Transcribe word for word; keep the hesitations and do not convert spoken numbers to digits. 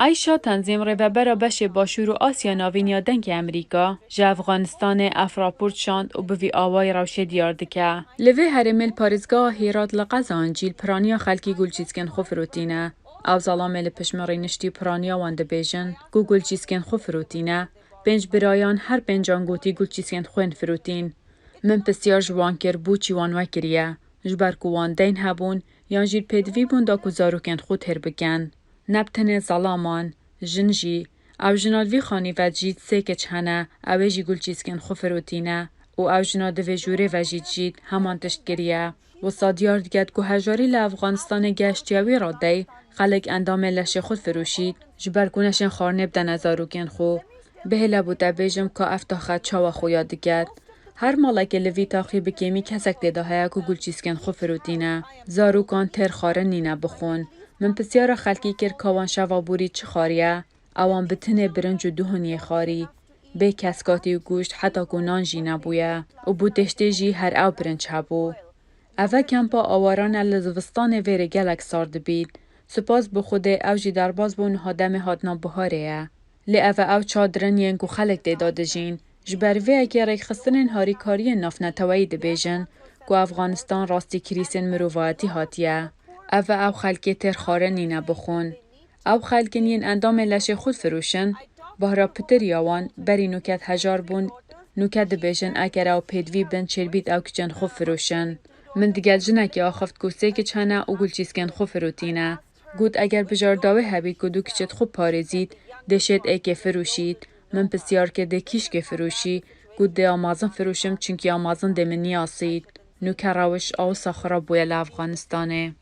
Ayşa Tenzîm, rêvebera beşê Başûr û Asya Navîn ya Dengê Amerîka, ji Efxanistanê ev raport şand û bi vî awayî rewşê diyar dike. Li vê herêmê li parêzgeha Hîrat li qeza Încîl piraniya xelkî gulçîskên xwe firotîne. Ew zelamê li pişt min rîniştî û piraniya wan dibêjin ku gulçîskên xwe firotîne. Pênc birayan her pêncan gotî gulçîskên xwe yên firotîn. Min pisyar ji wan kir, bo çi wan wekiriye? Ji ber ku wan deyn hebûn, yan jî pêdivî bûn da ku zarokên xwe têr bikin. Ne bi tenê zelaman, jin jî. Ew jina li vî xanî ve dijît, sê keç hene, ew ê jî gulçîskên xwe firotîne û ew jina di vê jûrê ve jî dijît, heman tişt kiriye. Wisa diyar diket ku hejarî li Efxanistanê gehiştiye wî radeyê, xelk endamên leşê xwe difiroşît, ji ber ku neşên xwarinê bidene zarokên xwe. Bihêle bo te bêjim ka ev taxe çawa xuya diket. Her malekê li vî taxî bi kêmî kesek tê de heye ku gulçîskên xwe firotîne. Zarokan têr xwarin nîne bixwin. Min pisyara xelkî kir ka wan şeva borî çi xwariye? Ewan bi tinê birinc û duhun yê xwarî. Bê keskatî û goşt heta ku nan jî nebûye û bo têştê jî her ew birinc hebû. Eve kempa awaran e, li zivistanê vêrê gelek sar dibît. Spas bi Xwedê ew jî derbas bû, niha demê hatina biharê ye. Lê eve ew çadir in yên ku xelk tê de dijîn. Ji ber vê yekê rêkxistinên harîkariyên navneteweyî dibêjin ku Efxanistan rastî krîsên mirovayetî hatiye. Eve ew xelkê têr xwarin nîne bixwin. Ew xelkin yên endamên leşê xwe difiroşin, bahra pitir ya wan berî nûket hejar bûn, nûket dibêjin eger ew pêdivî bin çêdibît ew kiçên xwe firoşin. Min digel jinekê axaft ku sê kiç hene û gulçîskên xwe firotîne. Got eger bijardawê hebît ku du kiçêt xwe parêzît, dê şêt êkê firoşît. Min pisyar kir dê kîşkê firoşî? Got dê ya mezin firoşim çunkî ya mezin dê min niyasît. Nûke rewiş a wisa xirab bûye li Efxanistanê.